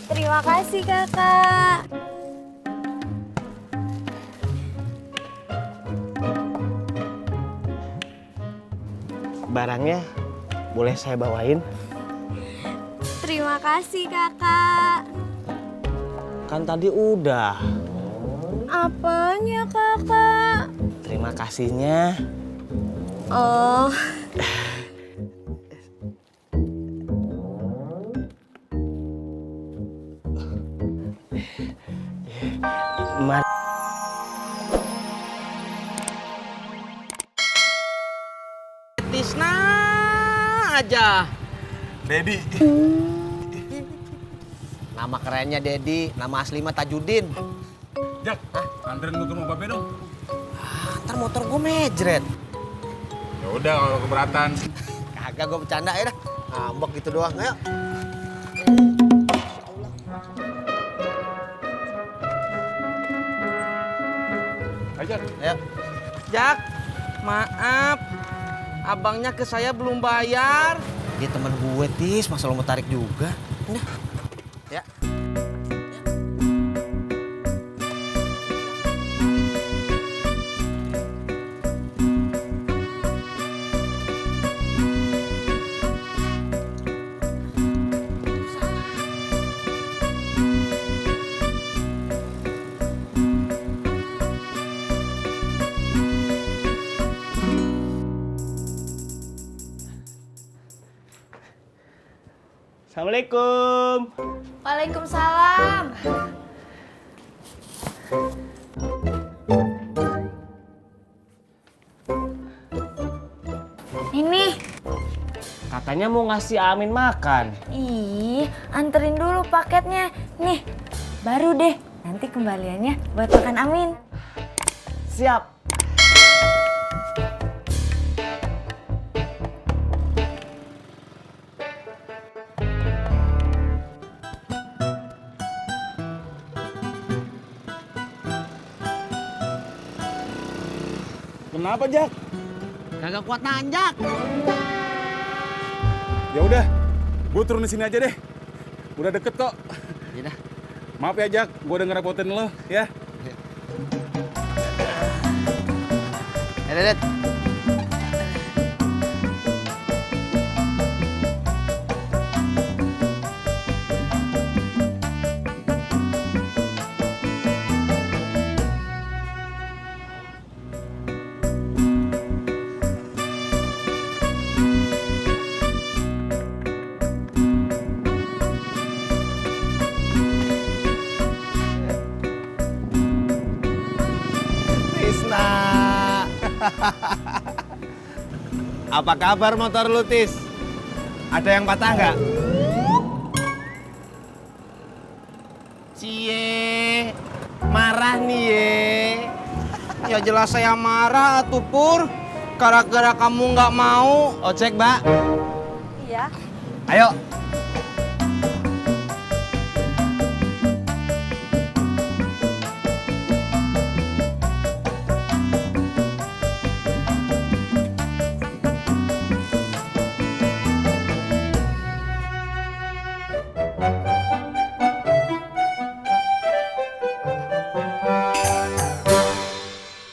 Terima kasih kakak. Barangnya boleh saya bawain? Terima kasih kakak. Kan tadi udah. Apanya kakak? Terima kasihnya. Oh, Mar Tisna aja. Dedi. Nama kerennya Dedi, nama asli mah Tajudin. Jak, anterin gue ke rumah Babe dong. Ntar motor gue mejret. Ya udah kalau keberatan. Kagak, gue bercanda ya dah. Ngambek gitu doang, ayo. Ajar. Ayo. Jak, maaf. Abangnya ke saya belum bayar. Dia teman gue, Tis. Masa lo mau tarik juga? Udah. Ya. Assalamualaikum. waalaikumsalam. Ini. Katanya mau ngasih Amin makan. Ih, anterin dulu paketnya. Nih, baru deh. Nanti kembaliannya buat makan Amin. Siap. Kenapa, Jak? Kagak kuat nanjak. Ya udah, gue turun di sini aja deh. Udah deket kok. Yaudah. Maaf ya, Jak. Gue udah ngerepotin lo, ya. Dedet. Tisna. Apa kabar motor lu, Tis? Ada yang patah nggak? Cie, marah nih ye. Ya jelas saya marah atuh Pur. Gara-gara kamu nggak mau. Ojek, Mbak. Iya. Ayo.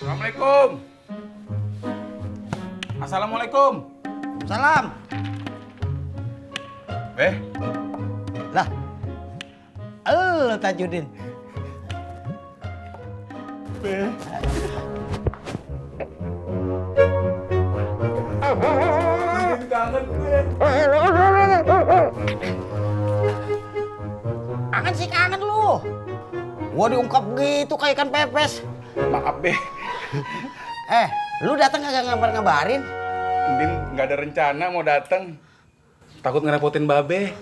Assalamualaikum. Assalamualaikum. Salam. Beh, Lah. Elu Tajudin. Beh. Jadi kangen gue. Kangen sih kangen lu. Gua diungkap gitu kayak ikan pepes. Maaf, Beh. Lu datang kagak ngabarin? Ndin nggak ada rencana mau datang. Takut ngerepotin Babe.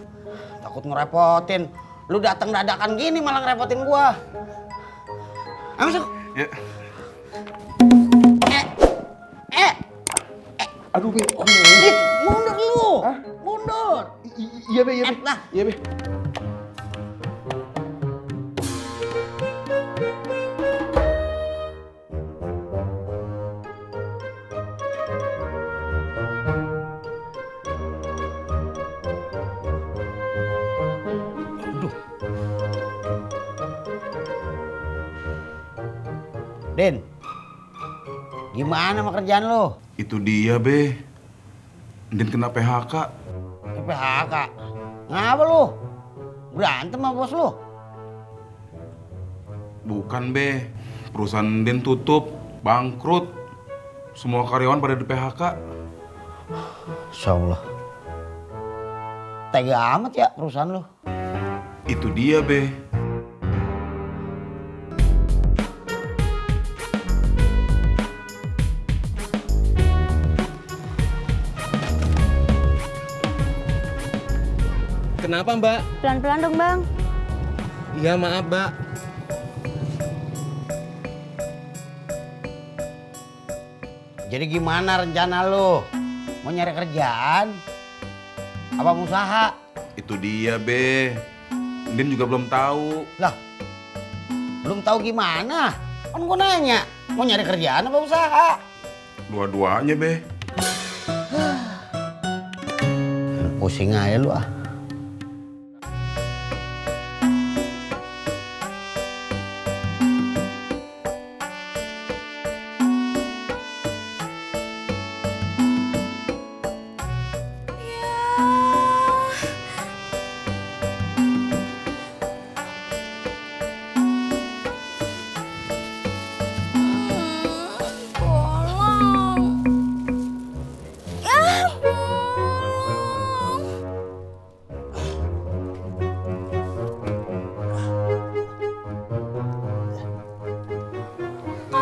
Takut ngerepotin. Lu datang dadakan gini malah ngerepotin gua. Ayo masuk. Ya. Aduh, Be. Mundur lu. Hah? Mundur. Iya, Be, iya, Be. Lah. Iya, Be. Din, gimana sama kerjaan lo? Itu dia, Be. Ndin kena PHK. PHK? Ngapa lu? Berantem sama bos lu? Bukan, Be. Perusahaan Ndin tutup, bangkrut. Semua karyawan pada di PHK. Insya Allah. Tega amat ya perusahaan lu. Itu dia, Be. Kenapa, Mbak? Pelan-pelan dong, Bang. Iya, maaf, Mbak. Jadi gimana rencana lu? Mau nyari kerjaan? Apa mau usaha? Itu dia, Be. Ndin juga belum tahu. Lah, belum tahu gimana? Kan gua nanya, mau nyari kerjaan apa usaha? Dua-duanya, Be. Pusing aja lu ah.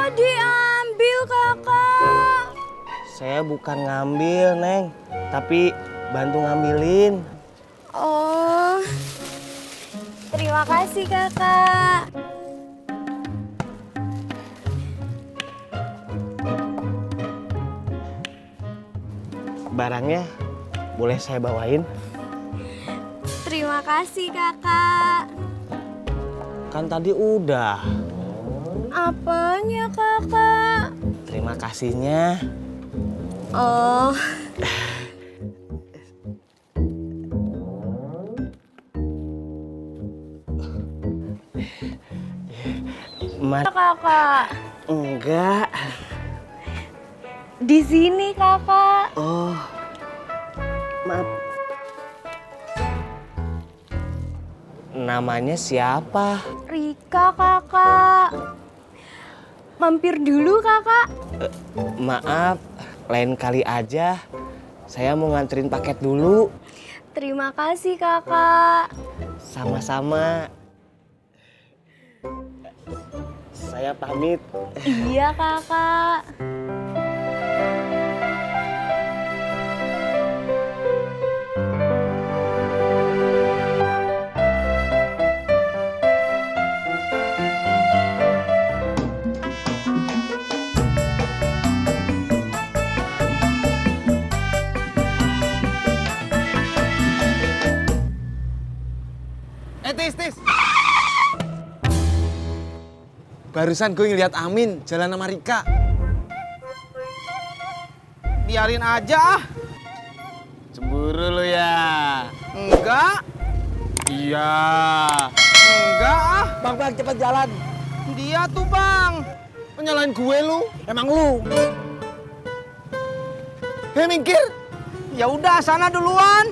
Diambil, Kakak. Saya bukan ngambil, Neng, tapi bantu ngambilin. Oh, terima kasih, Kakak. Barangnya boleh saya bawain? Terima kasih, Kakak. Kan tadi udah. Apanya, Kakak? Terima kasihnya. Oh, Kakak. Enggak. Di sini, Kakak. Oh, maaf. Namanya siapa? Rika, Kakak. Mampir dulu, Kakak. Maaf, lain kali aja. Saya mau nganterin paket dulu. Terima kasih, Kakak. Sama-sama. Saya pamit. Iya, Kakak. Tis. Barusan gue ngeliat Amin jalan sama Rika. Biarin aja ah. Cemburu lu ya? Enggak. Iya. Enggak ah. Bang, cepet jalan. Dia tuh, Bang. Nyalain gue lu. Emang lu? Hei, minggir. Ya udah, sana duluan.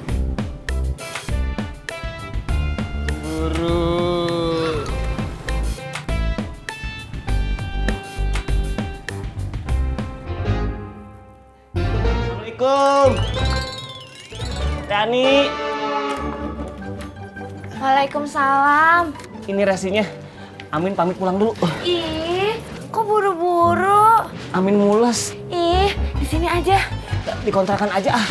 Cemburu. Assalamualaikum. Rani. Waalaikumsalam. Ini resinya. Amin pamit pulang dulu. Ih, kok buru-buru? Amin mules. Ih, di sini aja. Di kontrakan aja ah.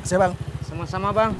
Siap, Bang. Sama-sama, Bang.